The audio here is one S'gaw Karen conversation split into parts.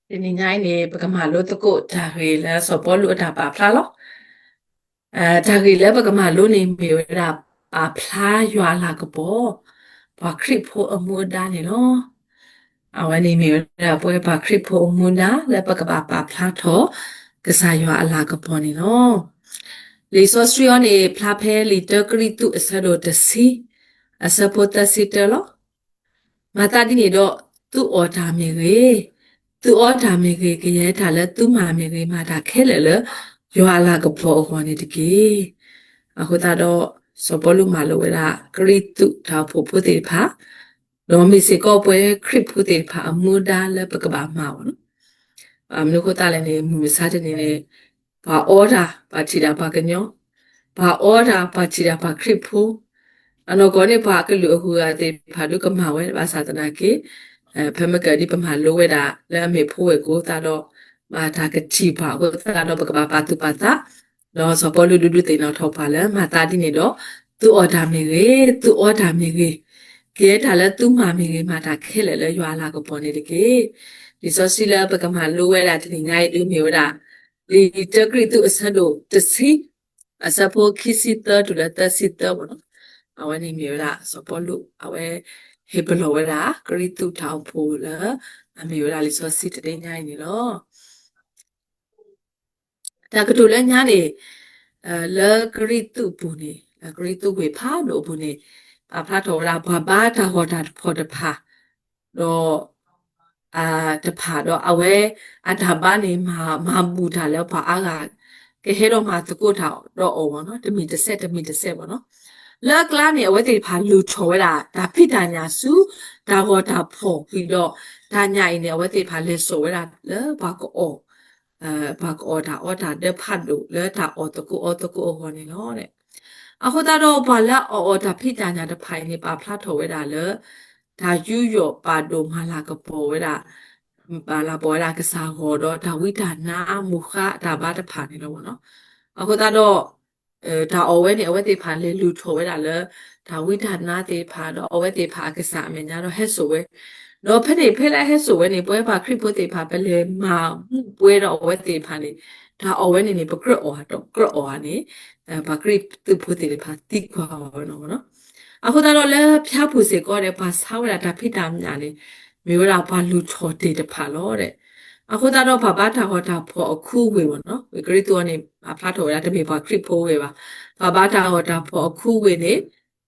တနံၤညါအံၤန့ၣ် ပကမၤလိသကိးတၢ်ဂ့ၢ်လၢစီၤပီလူးအတၢ်ပာ်ဖျါလီၤ. တၢ်ဂ့ၢ်လၢပကမၤလိန့ၣ်မ့ၢ်ဝဲဒၣ် ပာ်ဖျါယွၤအလၤကပီၤ, ပှၤခရံာ်ဖိအမူအဒါန့ၣ်လီၤ. အဝဲန့ၣ်မ့ၢ်ဝဲဒၣ်ပဝဲပှၤခရံာ်ဖိအမူအဒါလၢပကဘၣ်ပာ်ဖျါထီၣ် ကစၢ်ယွၤအလၤကပီၤန့ၣ်လီၤ. လံာ်စီဆှံအံၤန့ၣ် ဖျါဖဲလံာ်တၢကရံၣ်သူးအဆၢဒိၣ်တဆံ အဆၢဖိသၢဆံတၢလီၤ. မၤသးဒ်န့ၣ်ဒီး သုအီၣ်တၢ်မ့ၢ်ဂ့ၤ, သုအီတၢ်မ့ၢ်ဂ့ၤ, ကယဲၢ်တၢ်လၢသုမၤမ့ၢ်ဂ့ၤ, မၤတၢ်ခဲလၢာ်လၢ ယွၤအလၤကပီၤအဂီၢ်န့ၣ်တက့ၢ်. အဃိသတးဒီး စီၤပီလူးမၤလိဝဲဒၣ် ကရံၣ်သူးတၢ်အိၣ်ဖှိၣ်ဖိသ့ၣ်တဖၣ်, ဒီးမ့ၢ်စ့ၢ်ကီးပဝဲခရံာ်ဖိသ့ၣ်တဖၣ်အမူအဒါလၢပကဘၣ်မၤအီၤလီၤ. မနုၤအဃိသတးလဲၣ်န့ၣ် မုၢ်မဆါတနံၤန့ၣ် ပှၤအီတၢ်, ပှၤထံၣ်တၢ်ပှၤကညီ, ပှၤအီတၢ်, ပှၤထံၣ်တၢ်ပှၤခရံာ်ဖိ, အနီၢ်ကီၢ်န့ၣ် ပှၤကလုာ်အဂုၤအဂၤသ့ၣ်တဖၣ်ဒုးကမၤဝဲဘၣ်ဆၣ်သနာ်က့ ဖဲမ့ၢ်ကဒ်ပမၤလိဝဲဒၣ်လၢအမ့ၢ်ဖိဝဲၢ်ကိသတးဒီး မၤတၢ်ကထံၣ်ပှၤအဃိသတးဒီး ပကဘၣ်ပာ်သူၣ်ပာ်သး, ဒီးစီၤပီလူးဒုးဒုးသ့ၣ်နီၣ်ထီၣ်ပှၤလၢ မၤသးဒ်န့ၣ်ဒီး သုအီၣ်တၢ်မ့ၢ်ဂ့ၤ, သုအီတၢ်မ့ၢ်ဂ့ၤ, ကယဲၢ်တၢ်လၢသုမၤမ့ၢ်ဂ့ၤ, မၤတၢ်ခဲလၢာ်လၢယွၤအလၤကပီၤန့ၣ်တက့ၢ်. လံာ်စီဆှံလၢပကမၤလိဝဲဒၣ်တနံၤညါအံၤဒုးမ့ၢ်ဝဲဒၣ် လံာ်တၢကရံၣ်သူးအဆၢဒိၣ်တဆံ အဆၢဖိခံဆံသၢတုၤလၢသၢဆံသၢမ့ၢ်နီၤ, အဝဲန့ၣ်မ့ၢ်ဝဲဒၣ်စီၤပီလူး အဝဲဟ့ၣ်ပလီၢ်ဝဲဒၣ် ကရံၣ်သူးတၢ်အိၣ်ဖှိၣ်လၢ အမ့ၢ်ဝဲဒၣ်လံာ်စီဆှံတနံၤညါအံၤန့ၣ်လီၤ. တၢ်ကတိၤလၢညါန့ၣ် လၢကရံၣ်သူးအပူၤန့ၣ် လၢကရံၣ်သူးဝ့ၢ်ဖးဒိၣ်အပူၤန့ၣ် ပာ်ဖျါထီၣ်ဝဲဒၣ်ပှၤဘါတၢ်ဂီၤတၢ်ဖီၣ်တဖၣ် ဒီး တဖၣ်ဒီးအဝဲအတၢ်ဘါန့ၣ် မၤဘူၣ်တၢ်လၢပှၤအါဂၤ ကဟဲဒီးမၤသကိးတၢ်ဒီးအီၤမ့ၢ်နီၤ, တမံၤတစဲးတမံၤတစဲးမ့ၢ်နီၤ. လၢအကျါန့ၣ် အဝဲသ့ၣ်တဖၣ်လုၢ်ထီၣ်ဝဲဒၣ် တၢ်ဖံးတၢ်ညၣ်ဆူ တၢ်ဂီၤတၢ်ဖီၣ်ဝံၤဒီး တၢ်ညၣ်အံၤန့ၣ် အဝဲသ့ၣ်တဖၣ်လဲၤစိာ်ဝဲဒၣ်လၢပှၤကအီၣ် ပှၤကအီၣ်တၢ်အီတၢ်ဒၢဖးဒိၣ်လၢတၢ်အီၣ်သကိးအီသကိးအဂီၢ်န့ၣ်လီၤ. အဃိသတးဒီးပှၤလၢအအီၣ်တၢ်ဖံးတၢ်ညၣ်တဖၣ်အံၤန့ၣ် ပာ်ဖျါထီၣ်ဝဲဒၣ်လၢ တၢ်ယူးယီၣ်ပာ်ဒိၣ်မၤလၤကပီၤဝဲဒၣ် မၤလၤကပီၤဝဲဒၣ်ကစၢ်ဂီၤဒီးတၢ်ဝံတၢ်နါမူဃါတၢ်ဘါတဖၣ်န့ၣ်လီၤ. အဃိသတးဒီး တၢ်အီၣ်ဝဲန့ၣ် အဝဲသ့ၣ်တဖၣ်လဲၤလုၢ်ထီၣ်ဝဲဒၣ်လၢ တၢ်ဝံတၢ်နါသ့ၣ်တဖၣ်ဒီးအဝဲသ့ၣ်တဖၣ်အကစၢ်အမဲာ်ညါဒီးဟဲစိာ်ဝဲ, ဒီးဖဲန့ၣ်ဖဲလၢဟဲစိာ်ဝဲန့ၣ် ပဝဲပှၤခရံာ်ဖိသ့ၣ်တဖၣ် ပလဲၤမၤမူးပွဲဒီးအဝဲသ့ၣ်တဖၣ်န့ၣ် တၢ်အီၣ်ဝဲန့ၣ်န့ၣ် ပကြၢးအီၣ်တကြၢးအီၣ်ဧါန့ၣ် ပှၤခရံာ်ဖိသ့ၣ်တဖၣ်သံကွၢ်ဝဲနီၤ. အဃိသတးဒီးလၢဖၠါပူၤစ့ၢ်ကီးဒီး ပှၤဆါဝဲဒၣ်တၢ်ဖံးတၢ်ညၣ်န့ၣ် မ့ၢ်ဝဲဒၣ်ပှၤလုၢ်ထီၣ်တ့ၢ်တဖၣ်လီၤ. အဃိသတးဒီးပှၤဘါတၢ်ဂီၤတၢ်ဖီၣ်အခူအဝ့ၢ်မ့ၢ်နီၤ, ဝ့ၢ်ကရံၣ်သူးအံၤန့ၣ် ပာ်ဖျါထီၣ်ဝဲဒၣ်တမ့ၢ်ပှၤခရံာ်ဖိဝဲဘၣ်. ပှၤဘါတၢ်ဂီၤတၢ်ဖီၣ်အခူအဝ့ၢ်န့ၣ်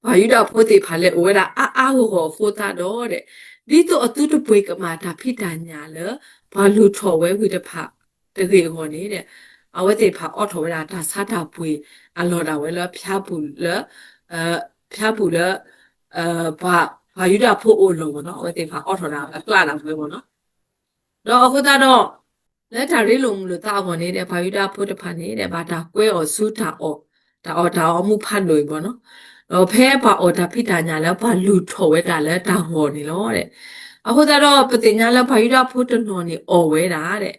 ပှၤယူဒၤဖိသ့ၣ်တဖၣ်လဲၤအိၣ်ဝဲဒၣ်အါအါဂီၢ်ဂီၢ်အဃိသတးဒီး ဒ်သိးအသုတပှ့ၤကမၣ်တၢ်ဖံးတၢ်ညၣ်လၢ ပှၤလုၢ်ထီၣ်ဝဲဝံၤတဖၣ်တဂ့ၤအဂီၢ်န့ၣ် အဝဲသ့ၣ်တဖၣ်အိးထီၣ်ဝဲဒၣ်တၢ်ဆါတၢ်ပှ့ၤအလီၢ်ဒၣ်ဝဲလၢဖၠါပူၤလၢ ဖၠါပူၤလၢ ပှၤယူဒၤဖိအိၣ်အလီၢ်မ့ၢ်နီၤ, အဝဲသ့ၣ်တဖၣ်အိးထီၣ်ဒၣ်အကျးဒၣ်ဝဲမ့ၢ်နီၤ. ဒီးအဃိသတးဒီး လၢတၢ်ရ့လိာ်မုာ်လိာ်သးအဂီၢ်န့ၣ်ဒီး ပှၤယူဒၤဖိတဖၣ်န့ၣ်ဒီး ဘၣ်တၢ်ကွဲအီၤဆူတၢ်အီၣ်, တၢ်အီၣ်တၢ်အီမူဖးဒိၣ်အံၤမ့ၢ်နီၤ. ဒီးဖဲပှၤအီၣ်တၢ်ဖံးတၢ်ညၣ်လၢပှၤလုၢ်ထီၣ်ဝဲဒၣ်လၢတၢ်ဂီၤန့ၣ်လီၤ. အဃိသတးဒီး ပသ့ၣ်ညါလၢပှၤယူဒၤဖိတနီၤန့ၣ် အီၣ်ဝဲဒၣ်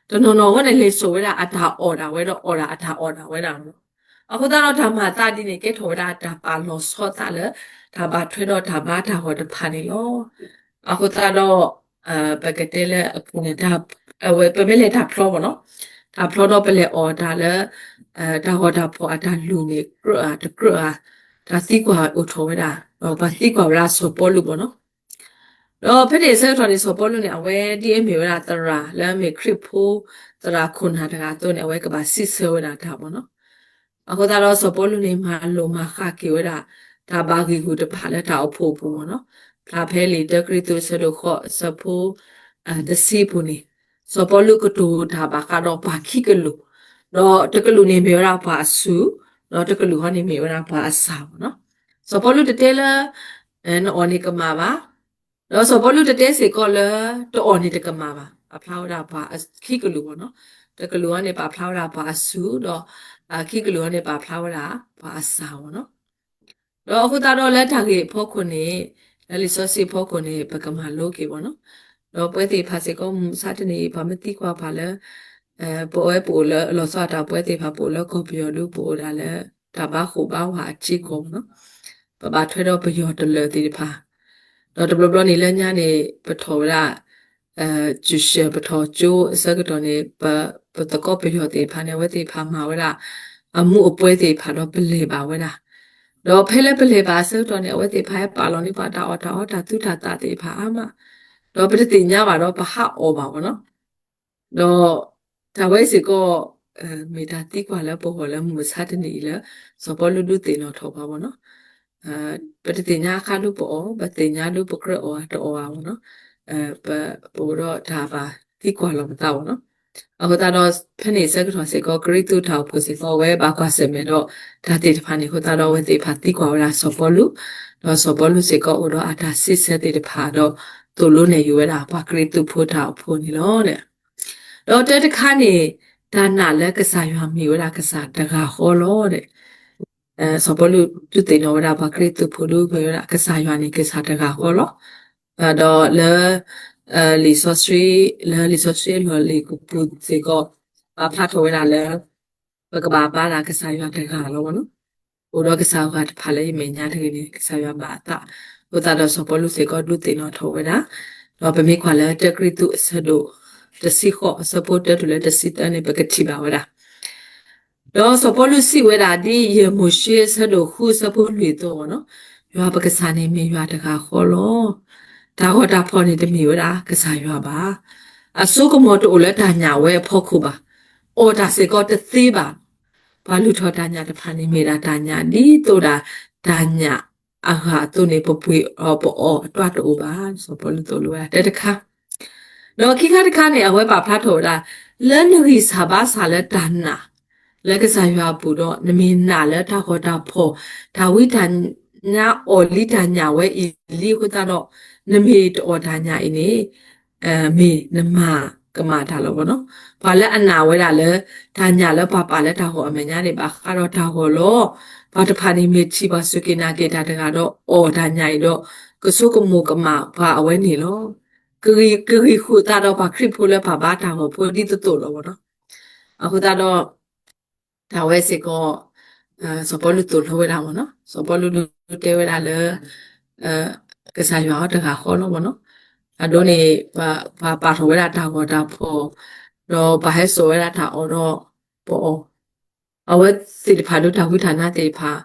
တနီၤနီၤဝဲန့ၣ် လဲၤစိာ်ဝဲဒၣ်အတၢ်အီၣ်ဒၣ်ဝဲဒီးအီၣ်ဒၣ်အတၢ်အီၣ်ဒၣ်ဝဲဒၣ်လီၤ. အဃိသတးဒီးတၢ်မၤသးဒ်န့ၣ် ကဲထီၣ်ဝဲဒၣ်တၢ်ပာ်လီၤဆီသးလၢ တၢ်ဘၣ်ထွဲဒီးတၢ်ဘါတၢ်ဂီၤတဖၣ်န့ၣ်လီၤ. အဃိသတးဒီး ပကတဲလၢအပူၤန့ၣ် ပမ့ၢ်လဲၤတၢ်ဖျီမ့ၢ်နီၤ, တၢ်ဖျီဒီးပလဲၤအီၣ်တၢ်လၢ တၢ်ဂီၤတၢ်ဖီၣ်အတၢ်လုၢ်န့ၣ် ကြၢးဧါတကြၢးဧါ, တၢ်သံကွၢ်အိၣ်ထီၣ်ဝဲဒၣ်, ဒီးပှၤသံကွၢ်ဝဲဒၣ်စီၤပီလူးမ့ၢ်နီၤ. ဒီးဖဲန့ၣ်အဆၢကတီၢ်န့ၣ် စီၤပီလူးန့ၣ် အဝဲဒ်အမ့ၢ်ဝဲဒၣ်သရၣ်လၢအမ့ၢ်ခရံာ်ဖိ သရၣ်ခိၣ်နၢ်တဂၤအသိးန့ၣ် အဝဲကဘၣ်စံးဆၢဝဲဒၣ်တၢ်မ့ၢ်နီၤ. အဃိသတးဒီးစီၤပီလူးန့ၣ် မၤလိာ်မၤဃၣ်က့ၤဝဲဒၣ် တၢ်ဘၣ်ဂံာ်ဂူာ်တဖၣ်လၢတၢ်အိၣ်ဖှိၣ်အပူၤမ့ၢ်နီၤ. ဖျါဖဲလံာ်တၢကရံၣ်သူးအဆၢဒိၣ်ဃိးအဆၢဖိ တဆံအပူၤန့ၣ် စီၤပီလူးကတိၤတၢ်ဘၣ်ဃးဒီးပှၤခံကလုာ်, ဒီးတကလုာ်န့ၣ်မ့ၢ်ဝဲဒၣ်ပှၤအစူၢ်, ဒီးတကလုာ်ဃီန့ၣ်မ့ၢ်ဝဲဒၣ်ပှၤအစၢ်မ့ၢ်နီၤ. စီၤပီလူးတတဲလၢ နအီၣ်န့ၣ်ကမၣ်ဘၣ်, ဒီးစီၤပီလူးတတဲစ့ၢ်ကီးလၢ တအီၣ်န့ၣ်တကမၣ်ဘၣ်. ပာ်ဖျါဝဲဒၣ်ပှၤခံကလုာ်မ့ၢ်နီၤ. တကလုာ်အံၤန့ၣ် ပာ်ဖျါဝဲဒၣ်ပှၤအစူၢ်, ဒီးခံကလုာ်အံၤန့ၣ် ပာ်ဖျါဝဲဒၣ်ပှၤအစၢ်မ့ၢ်နီၤ. ဒီးအဃိသတးဒီးလၢတၢ်ဂ့ၢ်အဖီခိၣ်န့ၣ် လၢလံာ်စီဆှံအဖီခိၣ်န့ၣ် ပကမၤလိက့ၤမ့ၢ်နီၤ. ဒီးပဝဲသ့ၣ်တဖၣ်စ့ၢ်ကီး မုၢ်မဆါတနံၤအံၤ ပှၤမ့ၢ်သံကွၢ်ပှၤလၢ ပဝဲပအိၣ်လၢအလီၤဆီအတၢ် ပဝဲသ့ၣ်တဖၣ်ပအိၣ်လၢကီၢ်ပယီၤဒု ပအိၣ်ဒၣ်လၢ တၢ်ဘါဃိၣ်ဘါဝါအထံကီၢ်မ့ၢ်နီၤ, ပဘၣ်ထွဲဒီးပယီၤတလၢာ်သ့ၣ်တဖၣ်, ဒီးတဘျီဘျီန့ၣ်လၢညါန့ၣ် ပထီၣ်ဝဲဒၣ် ကၠူၤရှၢၣ်ပထီၣ်ကၠိအဆၢကတီၢ်န့ၣ် ပသကိးပယီၤသ့ၣ်တဖၣ်န့ၣ် အဝဲသ့ၣ်တဖၣ်မၤဝဲဒၣ် အမူးအပွဲသ့ၣ်တဖၣ်ဒီးပလဲၤဘၣ်ဝဲဒၣ်, ဒီးဖဲလၢပလဲၤဘၣ်အဆၢကတီၢ်န့ၣ် အဝဲသ့ၣ်တဖၣ်ဟဲပာ်လီၤန့ၢ်ပှၤတၢ်အီၣ်တၢ်အီတၢ်သူတၢ်သးသ့ၣ်တဖၣ်အါမး, ဒီးပတသ့ၣ်ညါဘၣ်ဒီးပဟးအီၣ်ဘၣ်ဝဲနီၤ. ဒီးတၢ်ဝဲစ့ၢ်ကီး မ့ၢ်တၢ်သံကွၢ်လၢပဂီၢ်လၢမုၢ်မဆါတနံၤအံၤလၢ စီၤပီလူးဒုးသ့ၣ်နီၣ်ထီၣ်ပှၤဝဲနီၤ. ပတသ့ၣ်ညါအခါဒုးပအီၣ်, ပသ့ၣ်ညါဒုးပကြၢးအီၣ်တအီၣ်ဘၣ်ဝဲနီၤ. ပအိၣ်ဒီးတၢ်ဘၣ်သံကွၢ်လီၤပသးဝဲနီၤ. အဃိသတးဒီး ဖဲန့ၣ်ဆၢကတီၢ်စ့ၢ်ကီး ကရံၣ်သူးတၢ်အိၣ်ဖှိၣ်စ့ၢ်ကီး အဝဲဘၣ်ကွၢ်ဆၢၣ်မဲာ်ဒီးတၢ်သ့ၣ်တဖၣ်န့ၣ်အဃိသတးဒီး အဝဲသ့ၣ်တဖၣ်သံကွၢ်ဝဲဒၣ်စီၤပီလူး, ဒီးစီၤပီလူးစ့ၢ်ကီးအိၣ်ဒီးအတၢ်စံးဆၢသ့ၣ်တဖၣ်ဒီး သိၣ်လိနဲၣ်ယုာ်ဝဲဒၣ်ပှၤကရံၣ်သူးဖိတၢ်အိၣ်ဖှိၣ်န့ၣ်လီၤ. ဒီးတၢတခါန့ၣ် တၢ်နာ်လၢကစၢ်ယွၤမ့ၢ်ဝဲဒၣ်ကစၢ်တဂၤဃီလီၤ. စီၤပီလူးဒုးသ့ၣ်နီၣ်ဝဲဒၣ်ပှၤကရံၣ်သူးဖိဒုးမ့ၢ်ဝဲဒၣ်ကစၢ်ယွၤန့ၣ်ကစၢ်တဂၤဃီလီၤ. ဒီးလၢ လံာ်စီဆှံ လၢလံာ်စီဆှံအလီၢ်လံၤကပူၤစ့ၢ်ကီး ပာ်ဖျါထီၣ်ဝဲဒၣ်လၢ ပကဘၣ်ဘါဒၣ်ကစၢ်ယွၤတဂၤလီၤဝဲနီၤ. အိၣ်ဒီးကစၢ်ယွၤတဖၣ်လၢယမဲာ်ညါတဂ့ၤန့ၣ် ကစၢ်ယွၤဘၣ်အသး, အဃိသတးဒီးစီၤပီလူးစ့ၢ်ကီးဒုးသ့ၣ်နီၣ်ထီၣ်ဝဲဒၣ်, ဒီးပမ့ၢ်ကွၢ်လၢတၢကရံၣ်သူးအဆၢဒိၣ် တဆံဃိးအဆၢဖိတၢတုၤလၢတဆံသၢန့ၣ် ပကထံၣ်ဘၣ်ဝဲဒၣ် ဒီးစီၤပီလူးစံးဝဲဒၣ် ဒ်ယဲၢ်မိၤၡ့အဆၢဒိၣ်ဃုအဆၢဖိလွံၢ်အသိးဝဲနီၤ, ယွၤပကစၢ်န့ၣ်မ့ၢ်ယွၤတဂၤဃီလီၤ. တၢ်ဂီၤတၢ်ဖီၣ်န့ၣ်တမ့ၢ်ဝဲဒၣ်ကစၢ်ယွၤဘၣ်. အစိကမီၤတအိၣ်လၢတၢ်ညၣ်ဝဲအဖီခိၣ်ဘၣ်. အီၣ်တၢ်စ့ၢ်ကီးတသ့ဘၣ်. ပှၤလုၢ်ထီၣ်တၢ်ညၣ်တဖၣ်န့ၣ်မ့ၢ်ဒၣ်တၢ်ညၣ် ဒ်သိးဒၣ်တၢ်ညၣ်အဂၤအသိးန့ၣ် ပပှ့ၤအီၣ်ပအီၣ်အတွၣ်တအိၣ်ဘၣ်. စီၤပီလူးသိၣ်လိဝဲဒၣ်တၢ်တခါ ဒီးခံခါတခါန့ၣ် အဝဲပာ်ဖျါထီၣ်ဝဲဒၣ် လၢနဂံၢ်စၢ်ဘါစၢ်လၢတၢ်နာ် လၢကစၢ်ယွၤအပူၤဒီး နမ့ၢ်နာ်လၢတၢ်ဂီၤတၢ်ဖီၣ် တၢ်ဝံတၢ်ညါအီၣ်လံတၢ်ညၣ်ဝဲအံၤလံအဃိသတးဒီး နမ့ၢ်တအီၣ်တၢ်ညၣ်အံၤန့ၣ် မ့ၢ်နမၤကမၣ်တၢ်လီၤဝဲနီၤ. ပှၤလၢအနာ်ဝဲဒၣ်လၢ တၢ်ညၣ်လၢပှၤပာ်လၢတၢ်ဂီၤအမဲာ်ညါန့ၣ် ဘၣ်ဃးဒီးတၢ်ဂီၤလီၤ. ပှၤတဖၣ်န့ၣ်မ့ၢ်ထံၣ်ပှၤစူၢ်က့ၤနာ်က့ၤတၢ်တဂၤဒီးအီၣ်တၢ်ညၣ်အံၤဒီး ကဆိကမိၣ်ကမၣ်ပှၤအဝဲန့ၣ်လီၤ. ကဂံၢ်ဃုာ်သးဒီးပှၤခရံာ်ဖိလၢပှၤဘါတၢ်ဂီၤဖိဒ်သိးသိးလီၤဝဲနီၤ. အဃိသတးဒီး တၢ်ဝဲစ့ၢ်ကီး စီၤပီလူးသိၣ်လိဝဲဒၣ်မ့ၢ်နီၤ, စီၤပီလူးဒုးတဲဝဲဒၣ်လၢ ကစၢ်ယွၤအီၤတဂၤဃီလီၤမ့ၢ်နီၤ. အဒိန့ၣ် ပှၤပာ်ထီၣ်ဝဲဒၣ်တၢ်ဂီၤတၢ်ဖီၣ်, ဒီးပှၤဟဲစိာ်ဝဲဒၣ်တၢ်အီၣ်ဒီးပအီၣ်, အဝဲသ့ၣ်တဖၣ်ဒုးတၢ်ဝံတၢ်နါသ့ၣ်တဖၣ်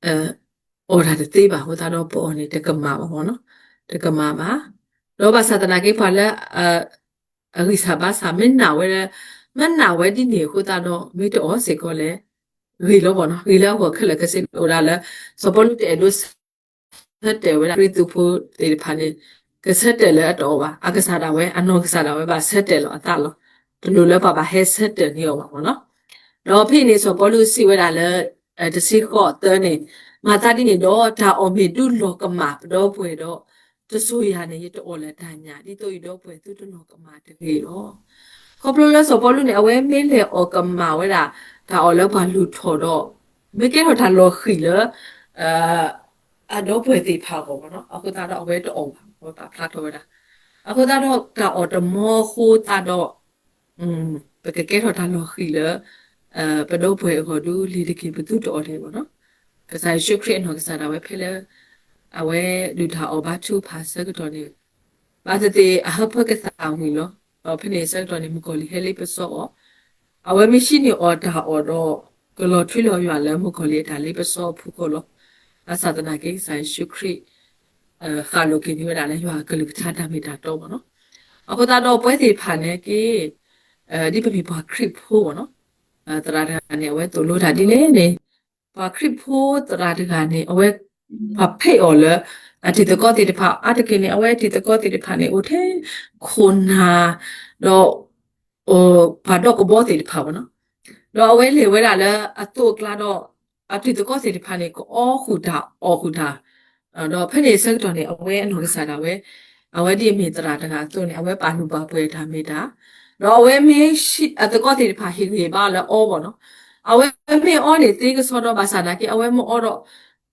အီၣ်တၢ်တသ့ဘၣ်အဃိသတးဒီး ပအီၣ်န့ၣ်တကမၣ်ဘၣ်မ့ၢ်နီၤ, တကမၣ်ဘၣ်. ဒီးဘၣ်ဆၣ်သနာ်က့ပှၤလၢ အဂံၢ်စၢ်ဘါစၢ် မ့ၢ်နာ်ဝဲလၢ မ့ၢ်နာ်ဝဲဒ်န့ၣ်အဃိသတးဒီး မ့ၢ်တအီၣ်စ့ၢ်ကီးလဲၣ်, ဂ့ၤလီၤမ့ၢ်နီၤ. ဂ့ၤလၢအဂီၢ်ခဲလၢာ်ခဲဆ့န့ၣ် အိၣ်ဒၣ်လၢ စီၤပီလူးတအဲၣ်ဒိး ဆၢတဲာ်ဝဲဒၣ်ခရံာ်သူဖိသ့ၣ်တဖၣ်န့ၣ် ကဆၢတဲာ်လၢအတအီၣ်ဘၣ်. အကစၢ်ဒၣ်ဝဲ အနီၢ်ကစၢ်ဒၣ်ဝဲဘၣ်ဆၢတဲာ်လီၤအသးလီၤ. တလိၣ်လၢပှၤဘၣ်ဟဲဆၢတဲာ်န့ၢ်အီၤဘၣ်မ့ၢ်နီၤ. ဒီးဖဲအံၤန့ၣ် စီၤပီလူးစံးဝဲဒၣ်လၢ တဆံဃိးသၢန့ၣ်, မၤသးဒ်န့ၣ်ဒီး တၢ်အီၣ်မ့ၢ်ဒုးလီၤကမၣ်ပဒီပုၢ်ဝဲၢ်ဒီး တစိၤယၤန့ၣ် ယတအီၣ်လၢၤတၢ်ညၣ် ဒ်သိးယဒီပုၢ်ဝဲၢ်သုတလီၤကမၣ်တဂ့ၤလီၤ. ခီဖျိလၢစီၤပီလူးန့ၣ် အဝဲမ့ၢ်လဲၤအီၣ်ကမၣ်ဝဲဒၣ် တၢ်အီၣ်လၢပှၤလုၢ်ထီၣ်ဒီး မ့ၢ်ကဲထီၣ်တၢ်လီၤဃံၤလၢ အဒီပုၢ်ဝဲၢ်သ့ၣ်တဖၣ်အဂီၢ်မ့ၢ်နီၤ, အဃိသတးဒီးအဝဲတအီၣ်ဘၣ်, အဝဲပာ်ဖျါထီၣ်ဝဲဒၣ်. အဃိသတးဒီးတၢ်အီၣ်တမီအဃိသတးဒီး ပကကဲထီၣ်တၢ်လီၤဃံၤလၢ ပဒီပုၢ်ဝဲၢ်အဂီၢ်ဒုးလံၤတက့ၢ် ပသုတအီၣ်တဂ့ၤမ့ၢ်နီၤ. ကစၢ်ယ့ၣ်ၡူးခရံာ်အနီၢ်ကစၢ်ဒၣ်ဝဲဖဲလၢ အဝဲဒုးတၢ်အီၣ်ဘါထုကဖၣ်ဆၢကတီၢ်န့ၣ် ဘၣ်သ့ၣ်သ့ၣ်အဟၢဖၢကသးဝံၤလီၤ. ဒီးဖဲန့ၣ်ဆၢကတီၢ်န့ၣ် မုၣ်ကီၤလံၢ်ဟဲလ့ပစီအီၤ, အဝဲမ့ၢ်ဟံးန့ၢ်အီၣ်တၢ်အီၣ်ဒီး ကလီၤထွံလီၤယွၤလၢမုၣ်ကီၤလံၢ်အတၢ်လ့ပစီအဖီခိၣ်လီၤ. ဘၣ်ဆၣ်သနာ်က့ ကစၢ်ယ့ၣ်ၡူးခရံာ် ဃၣ်လိာ်က့ၤန့ၢ်ဝဲဒၣ်လၢယွၤအကလုၢ်ကထါတၢ်မ့ၢ်တၢ်တီမ့ၢ်နီၤ. အဃိသတးဒီးပဝဲသ့ၣ်တဖၣ်န့ၣ်က့ ဒ်ပမ့ၢ်ပှၤခရံာ်ဖိမ့ၢ်နီၤ, သရၣ်တဂၤန့ၣ် အဝဲသိၣ်လိတၢ်ဒ်လဲၣ်န့ၣ်, ပှၤခရံာ်ဖိသရၣ်တဂၤန့ၣ် အဝဲ ပှၤဖဲးအီၤလၢ အတံၤသကိးသ့ၣ်တဖၣ် အါတက့ၢ်န့ၣ် အဝဲအတံၤသကိးသ့ၣ်တဖၣ်န့ၣ် အိၣ်ထဲခိၣ်နၢ် ဒီး ပှၤဒီကဘီသ့ၣ်တဖၣ်မ့ၢ်နီၤ, ဒီးအဝဲလဲၤဝဲဒၣ်လၢအသိးအကျါဒီး အတံၤသကိးသ့ၣ်တဖၣ်န့ၣ် ကအီဃုာ်တၢ်အီၣ်ဃုာ်တၢ်, ဒီးဖဲန့ၣ်အဆၢကတီၢ်န့ၣ် အဝဲအနီၢ်ကစၢ်ဒၣ်ဝဲ အဝဲဒ်အမ့ၢ်သရၣ်တဂၤအသိးန့ၣ် အဝဲပာ်လုၢ်ပာ်ပှ့ၤတၢ်မ့ၢ်တၢ်, ဒီးအဝဲမ့ၢ်အသကိးသ့ၣ်တဖၣ်ဟ့ၣ်ဂံၢ်ဘါအီၤလၢအီဘၣ်နီၤ, အဝဲမ့ၢ်အီန့ၣ်သ့ကစီဒီးဘၣ်ဆၣ်သနာ်က့ အဝဲမ့ၢ်အီဒီး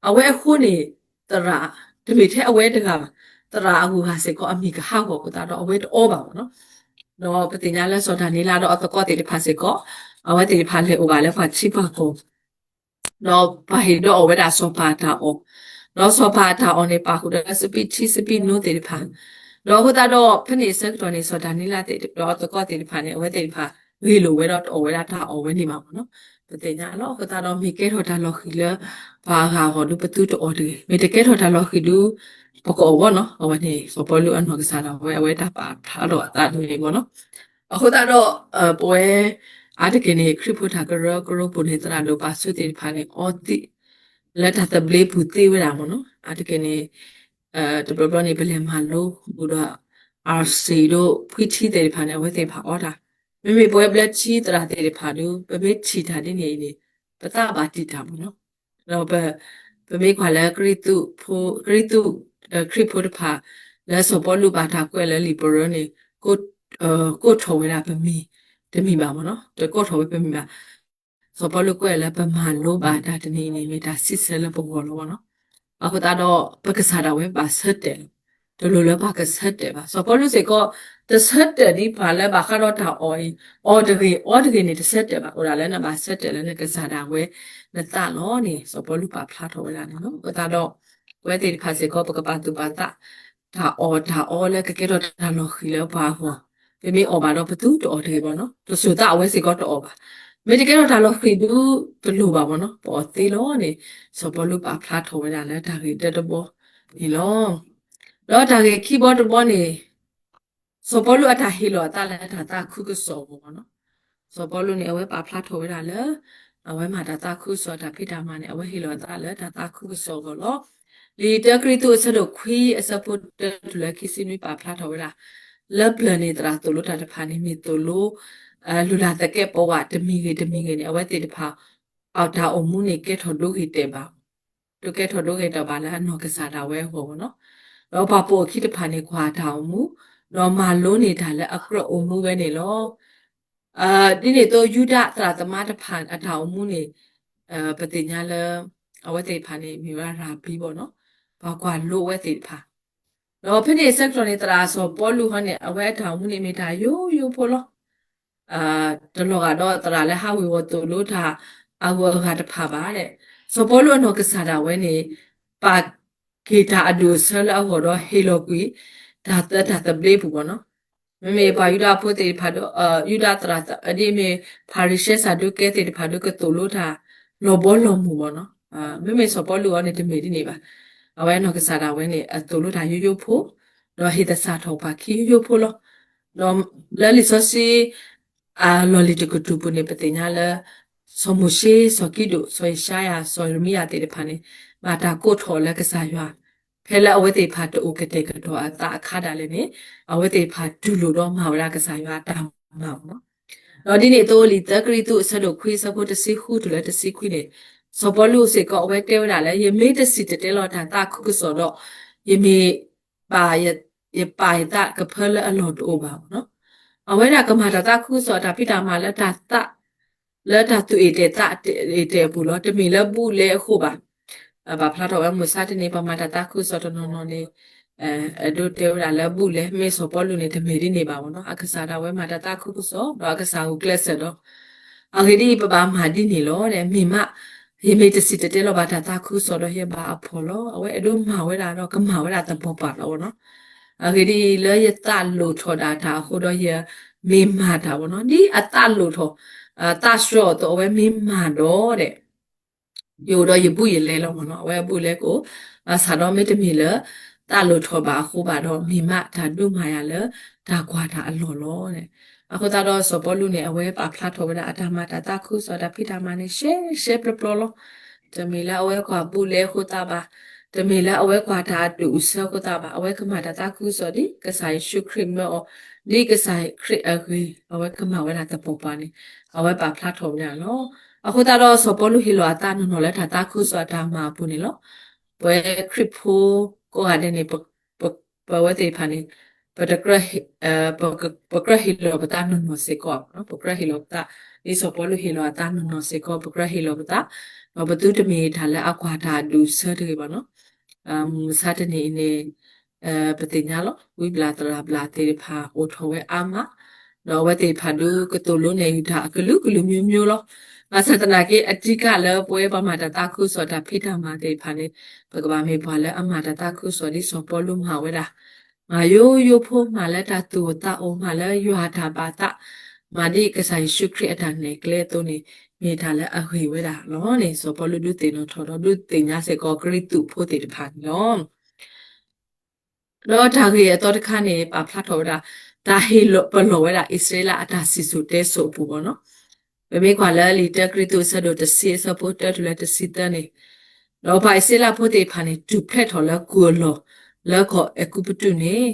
အဝဲအဃိန့ၣ် သရၣ် တမ့ၢ်ထဲအဝဲတဂၤဘၣ်, သရၣ်အဂုၤအဂၤစ့ၢ်ကီးအမံၤကဟးဂီၤအဃိသတးဒီး အဝဲတအီဘၣ်မ့ၢ်နီၤ, ဒီးပသ့ၣ်ညါလၢစီၤဒၤနံးယ့လးဒီးအသကိးသ့ၣ်တဖၣ်စ့ၢ်ကီး အဝဲသ့ၣ်တဖၣ်လဲၤအိၣ်ဘၣ်လၢပှၤထံပှၤကီၢ် ဒီးပှၤဟ့ၣ်ဒီးအီၤဝဲဒၣ်စီၤပၤအတၢ်အီၣ်, ဒီးစီၤပၤအတၢ်အီၣ်န့ၣ် ပာ်ဃုာ်ဒီးစပံးထံစပံးနိသ့ၣ်တဖၣ်, ဒီးအဃိသတးဒီး ဖဲန့ၣ်အဆၢကတီၢ်န့ၣ် စီၤဒၤနံးယ့လးသ့ၣ်ဒီးသကိးသ့ၣ်တဖၣ်န့ၣ် အဝဲသ့ၣ်တဖၣ် ဂ့ၢ်လိာ်ဝဲဒီးတအီၣ်ဝဲဒၣ်တၢ်အီၣ်ဝဲန့ၣ်ဘၣ်မ့ၢ်နီၤ. ပသ့ၣ်ညါလီၤ. အဃိသတးဒီး မ့ၢ်ကဲထီၣ်တၢ်လီၤဃံၤလၢ ပှၤအဂၤအဂီၢ်ဒုး ပသုတအီၣ်တဂ့ၤ, မ့ၢ်တကဲထီၣ်တၢ်လီၤဃံၤဒုး ပကအီၣ်ဘၣ်နီၤ. အဝဲန့ၣ် စီၤပီလူးအနီၢ်ကစၢ်ဒၣ်ဝဲ အဝဲတၢ်ပာ်ဖျါထီၣ်အသးဒ်န့ၣ်မ့ၢ်နီၤ. အဃိသတးဒီး ပဝဲ အါတက့ၢ်န့ၣ် ခရံာ်ဖိတၢ်ကရၢကရိပူၤန့ၣ် သရၣ်ဒိၣ်ပၢ်ဆၢသ့ၣ်တဖၣ်န့ၣ် အီသံး လၢတၢ်သဘျ့ပူၤသ့ဝဲဒၣ်မ့ၢ်နီၤ. အါတက့ၢ်န့ၣ် တဘျီဘျီန့ၣ် ပလဲၤမၤလိဃုာ်ဒီး အၣ်စံၣ်ဒီး ဖှံထံသ့ၣ်တဖၣ်န့ၣ် အဝဲသ့ၣ်တဖၣ်အီတၢ်, မ့မ့ၢ်ပဝဲဘျၢထံသရၣ်သ့ၣ်တဖၣ်ဒုး ပမ့ၢ်ထံၣ်တၢ်ဒ်န့ၣ်အံၤန့ၣ် ပသးဘၣ်တံာ်တာ်မ့ၢ်နီၤ. ဒီး ပမ့ၢ်ကွၢ်လၢ ကရံၣ်သူး ခရံာ်ဖိတဖၣ် လၢစီၤပီလူးဘၣ်တၢ်ကွဲးလၢလံာ်ပရၢန့ၣ် ကိးထီၣ်ဝဲဒၣ်ပမံၤတမံၤဘၣ်မ့ၢ်နီၤ, တကိးထီၣ်ဝဲပမံၤဘၣ်. စီၤပီလူးကွဲးလၢပမၤလိဘၣ်တၢ်တနံၤအံၤန့ၣ် မ့ၢ်တၢ်စံးဆၢလၢပဂီၢ်လီၤမ့ၢ်နီၤ. အဃိသတးဒီး ပကစၢ်ဒၣ်ဝဲဘၣ်ဆၢတဲာ်လီၤ. တလိၣ်လၢပှၤကဆၢတဲာ်ဘၣ်. စီၤပီလူးစ့ၢ်ကီး တဆၢတဲာ်ဒ်ပှၤလၢဘၣ်ဃးဒီးတၢ်အီၣ်အံၤ အီၣ်တဂ့ၤ အီတဂ့ၤန့ၣ် တဆၢတဲာ်ဘၣ်. အိၣ်ဒၣ်လၢနဘၣ်ဆၢတဲာ်လၢနကစၢ်ဒၣ်ဝဲနသးလီၤန့ၣ် စီၤပီလူးပာ်ဖျါထီၣ်ဝဲဒၣ်န့ၣ်လီၤ. အဃိသတးဒီး ပဝဲသ့ၣ်တဖၣ်စ့ၢ်ကီး ပကပာ်သူၣ်ပာ်သး တၢ်အီၣ်တၢ်အီလၢကကဲထီၣ်တၢ်လီၤဃံၤလၢပှၤအဂီၢ်, ပမ့ၢ်အီၣ်ဘၣ်ဒီးပသုတအီၣ်တဂ့ၤဘၣ်နီၤ, တစိၤသးအဝဲစ့ၢ်ကီးတအီၣ်ဘၣ်. မ့ၢ်တကဲထီၣ်တၢ်လီၤဃံၤဒုး တလိၣ်ဘၣ်မ့ၢ်နီၤ, ပအီၣ်သ့လီၤန့ၣ် စီၤပီလူးပာ်ဖျါထီၣ်ဝဲဒၣ်လၢတၢ်ဂ့ၢ်တၢတဘီန့ၣ်လီၤ. ဒီးတၢ်ဂ့ၢ်ခံဘီတဘီန့ၣ် စီၤပီလူးအတၢ်ဟ့ၣ်လီၤအသးလၢတၢ်သးခုကစီၣ်အဂီၢ်မ့ၢ်နီၤ. စီၤပီလူးန့ၣ် အဝဲပာ်ဖျါထီၣ်ဝဲဒၣ်လၢ အဝဲမၤတၢ်သးခုကစီၣ်တၢ်ဖံးတၢ်မၤန့ၣ် အဝဲဟ့ၣ်လီၤအသးလၢတၢ်သးခုကစီၣ်အဂီၢ်လီၤ. လံာ်တၢကရံၣ်သူးအဆၢဒိၣ်ခွံအဆၢဖိတၢတုၤလၢခံဆံနွံပာ်ဖျါထီၣ်ဝဲဒၣ် လၢပျၢၤန့ၣ်သရၣ်သိၣ်လိတၢ်တဖၣ်န့ၣ် မ့ၢ်သိၣ်လိ လုၢ်လၢ်သကဲးပဝးတမံၤဂ့ၤတမံၤဂ့ၤန့ၣ် အဝဲသ့ၣ်တဖၣ် အတၢ်အိၣ်မူန့ၣ်ကဲထီၣ်ဒိဂ့ၤတဲာ်ဘၣ် ဒိကဲထီၣ်ဒိဂ့ၤတဲာ်ဘၣ်လၢအနီၢ်ကစၢ်ဒၣ်ဝဲအဂီၢ်မ့ၢ်နီၤ. ဒီးပှၤပိာ်အခံတဖၣ်န့ၣ် ကွၢ်တၢ်အိၣ်မူ ဒီးမၤလိန့ၢ်တၢ်လၢအကြၢးအိၣ်မူဝဲန့ၣ်လီၤ. ဒ်န့ၣ်အသိး ယူဒၤသရၣ်သမါတဖၣ်အတၢ်အိၣ်မူန့ၣ် ပသ့ၣ်ညါလၢ အဝဲသ့ၣ်တဖၣ်န့ၣ် မ့ၢ်ဝဲဒၣ်ရၤဘံမ့ၢ်နီၤ, ပှၤကွၢ်လိအဝဲသ့ၣ်တဖၣ် ဒီးဖဲန့ၣ်အဆၢကတီၢ်န့ၣ် သရၣ်စီၤပီလူးဟီန့ၣ် အဝဲအတၢ်အိၣ်မူန့ၣ်မ့ၢ်တၢ်ယိယိဖိလီၤ. တလီၤဂာ်ဒီးသရၣ်လၢဟးဝ့ၤဝီၤသိၣ်လိတၢ်အဂုၤအဂၤတဖၣ်ဘၣ်. စီၤပီလူးအနီၢ်ကစၢ်ဒၣ်ဝဲန့ၣ် ပာ်က့ၤတၢ်အဒူၣ်အဆၢလၢအဂီၢ်ဒီးဟ့ၣ်လီၤကွံာ် တၢ်သၢတၢ်သဘျ့ပူၤမ့ၢ်နီၤ. မ့မ့ၢ်ပှၤယူဒၤဖိသ့ၣ်တဖၣ်ဒီး ယူဒၤသရၣ် ဒ်မ့ၢ်ဖၤရံၤၡဲစးဒူကဲသ့ၣ်တဖၣ်ဒီးကသိၣ်လိတၢ်လီၤဘီလီၤမုၢ်မ့ၢ်နီၤ. မ့မ့ၢ်စီၤပီလူးအီၤန့ၣ်တမ့ၢ်ဒ်န့ၣ်ဘၣ်. အဝဲအနီၢ်ကစၢ်ဒၣ်ဝဲန့ၣ် အသိၣ်လိတၢ်ယိယိဖိ ဒီးဟ့ၣ်သဆၣ်ထီၣ်ပှၤခံယိယိဖိလီၤ. ဒီးလၢလံာ်စီဆှံ အလီၢ်လံၤတကတြူၢ်ပူၤန့ၣ် ပသ့ၣ်ညါလၢ စီၤမိၤၡ့, စီၤကံဒိၣ်, စီၤယၡါယၤ, စီၤယရမံယၤသ့ၣ်တဖၣ်န့ၣ် ဘၣ်တၢ်ကိးထီၣ်လၢကစၢ်ယွၤ ဖဲလၢအဝဲသ့ၣ်တဖၣ်တအိၣ်ကတဲာ်ကတီၤအသးအခါဒၣ်လဲာ်န့ၣ် အဝဲသ့ၣ်တဖၣ်တူၢ်လိာ်ဒီးမၤဝဲဒၣ်ကစၢ်ယွၤအတၢ်မၤမ့ၢ်နီၤ. ဒီးဒ်န့ၣ်အသိး လံာ်သၢကရံၣ်သူးအဆၢဒိၣ်ခွံအဆၢဖိတဆံဃုတုၤလၢတဆံခွံန့ၣ် စီၤပီလူးစ့ၢ်ကီးအဝဲတဲဝဲဒၣ်လၢ ယမ့ၢ်တစံၣ်တဲၤတဲလီၤတၢ်သးခုကစီၣ်ဒီး ယမ့ၢ် ယပာ်ယသးကဖၢလၢအလီၢ်တအိၣ်ဘၣ်မ့ၢ်နီၤ. အဝဲဒၣ်ကမၤတၢ်သးခုကစီၣ်အတၢ်ဖံးတၢ်မၤလၢတၢ်သး လၢတၢ်သူၣ်အ့ၣ်တဲာ်သးအ့ၣ်တဲာ်အပူၤလီၤ. တမ့ၢ်လၢဘူၣ်လဲအဃိဘၣ်. ဘၣ်ဖျါထီၣ်ဝဲမုၢ်ဆါတနံၤ ပှၤမၤတၢ်သးခုကစီၣ်တနီၤနီၤန့ၣ် အဒိတဲဝဲဒၣ်လၢဘူၣ်လဲ မ့ၢ်စီၤပီလူးန့ၣ် တမ့ၢ်ဒ်န့ၣ်ဘၣ်မ့ၢ်နီၤ. အကစၢ်ဒၣ်ဝဲမၤတၢ်သးခုကစီၣ် ဒီးအကစၢ်ဂုာ်ကျဲးစၢးဒီး အဂ့ၢ်ဒ်အံၤ ပဘၣ်မၤဒ်န့ၣ်လီၤ. မ့ၢ်မး ယမ့ၢ်တစံၣ်တဲၤတဲလီၤဘၣ်တၢ်သးခုကစီၣ်ဒီး ယဘၣ်အဖှီၣ်လီၤ. အဝဲအဲၣ်ဒိးမၤဝဲဒၣ်ဒီးကမၤဝဲဒၣ်သပှၢ်ပှၢ်လီၤမ့ၢ်နီၤ. အဂ့ၢ်ဒ်အံၤ လၢယသးလိၣ်ထီၣ်ဒၣ်တၢ်အဃိဒီးယမ့ၢ်မၤတၢ်မ့ၢ်နီၤ. ဒ်အသးလိၣ်ထီၣ် သးဆှၢအီၤအသိး အဝဲမ့ၢ်မၤဒီးဒဲး ယအိၣ်ဒီးယဘူၣ်ယလဲလီၤမ့ၢ်နီၤ. အဝဲအဘူၣ်လဲကအိၣ် ဘၣ်ဆၣ်ဒီးမ့တမ့ၢ်လၢ သးလိၣ်ထီၣ်ဘၣ်အဃိဘၣ်ဒီး မ့ၢ်မးတၢ်ဒိၣ်မၤယၤလၢ တၢ်ကွၢ်တၢ်အလီၢ်လီၤ. အဃိသတးဒီးစီၤပီလူးန့ၣ် အဝဲပာ်ဖျါထီၣ်ဝဲဒၣ်အတၢ်မၤတၢ်သးခုကစီၣ် တၢ်ဖံးတၢ်မၤန့ၣ် ရှဲရှဲပျီပျီလီၤ. တမ့ၢ်လၢအဝဲကွၢ်ဘူၣ်လဲအဃိသတးဘၣ်, တမ့ၢ်လၢအဝဲကွၢ်တၢ်အဒူၣ်အဆၢအဃိသတးဘၣ်, အဝဲကမၤတၢ်သးခုကစီၣ်ဒ်ကစၢ်ယ့ၣ်ၡူးခရံာ်မၢအီၤ, ဒ်ကစၢ်ခရံာ်အဂ့ၤ, အဝဲကမၤဝဲဒၣ်သပှၢ်ပှၢ်န့ၣ် အဝဲပာ်ဖျါထီၣ်ဝဲဒၣ်လီၤ. အဃိသတးဒီးစီၤပီလူးဟ့ၣ်လီၤအသးနီၢ်နီၢ်လၢတၢ်သးခုကစီၣ်အတၢ်မၤအပူၤန့ၣ်လီၤ. ပဝဲခရံာ်ဖိကိးဂၤဒဲးန့ၣ် ပဝဲသ့ၣ်တဖၣ်န့ၣ် ပတကြၢး ပကြၢးဟ့ၣ်လီၤပသးနီၢ်နီၢ်စ့ၢ်ကီး, ပကြၢးဟ့ၣ်လီၤပသး, ဒ်စီၤပီလူးဟ့ၣ်လီၤအသးနီၢ်နီၢ်စ့ၢ်ကီး ပကြၢးဟ့ၣ်လီၤပသး, ဒီးပသုတမ့ၢ်တၢ်လၢအကွၢ်တၢ်အဒူၣ်အဆၢတဂ့ၤဘၣ်နီၤ. မုၢ်မဆါတနံၤအံၤန့ၣ် ပသ့ၣ်ညါလီၤ ဝံဘျၣ်သရၣ်ဘျၣ်သ့ၣ်တဖၣ်အိၣ်ထီၣ်ဝဲအါမး, ဒီးအဝဲသ့ၣ်တဖၣ်ဒုးကသိၣ်လိနဲၣ်ယုာ်တၢ်အကလုာ်ကလုာ်မျိုးမျိုးလီၤ. ဘၣ်ဆၣ်သနာ်က့ အဓိကလၢပဝဲပှၤမၤတၢ်သးခုကစီၣ်တၢ်ဖံးတၢ်မၤသ့ၣ်တဖၣ်န့ၣ် ပကဘၣ်မ့ၢ်ပှၤလၢအမၤတၢ်သးခုကစီၣ်ဒ်စီၤပီလူးမၤဝဲဒၣ် မၤယိယိဖိ မၤလၢတၢ်သူၣ်အိၣ်သးအိၣ် မၤလၢယွၤအတၢ်ဘၣ်သး, မၤဒ်ကစၢ်ယ့ၣ်ၡူးခရံာ်အတၢ်နဲၣ်ကျဲအသိးန့ၣ် မ့ၢ်တၢ်လၢအဂ့ၤဝဲဒၣ်လီၤန့ၣ် စီၤပီလူးဒုးသ့ၣ်နီၣ်ထီၣ်ဒီးဒုးသ့ၣ်ညါစ့ၢ်ကီးကရံၣ်သူးဖိသ့ၣ်တဖၣ်န့ၣ်လီၤ. ဒီးတၢ်ဂ့ၢ်အသီတခါန့ၣ် ပာ်ဖျါထီၣ်ဝဲဒၣ် တၢ်ဟ့ၣ်ပလီၢ်ဝဲဒၣ်အံၣ်စရ့လးအတၢ်စံၣ်စိၤတဲစိၤအပူၤဘၣ်နီၤ. ပမ့ၢ်ကွၢ်လၢလံာ်တၢကရံၣ်သူးအဆၢဒိၣ်တဆံအဆၢဖိတၢတုၤလၢတဆံသၢန့ၣ်, ဒီးပှၤအံၣ်စရ့လးဖိသ့ၣ်တဖၣ်န့ၣ် တူၢ်ဖျဲးထီၣ်လၢကူၢ်အလီၢ် လၢကီၢ်အဲၤကူပတူးန့ၣ်,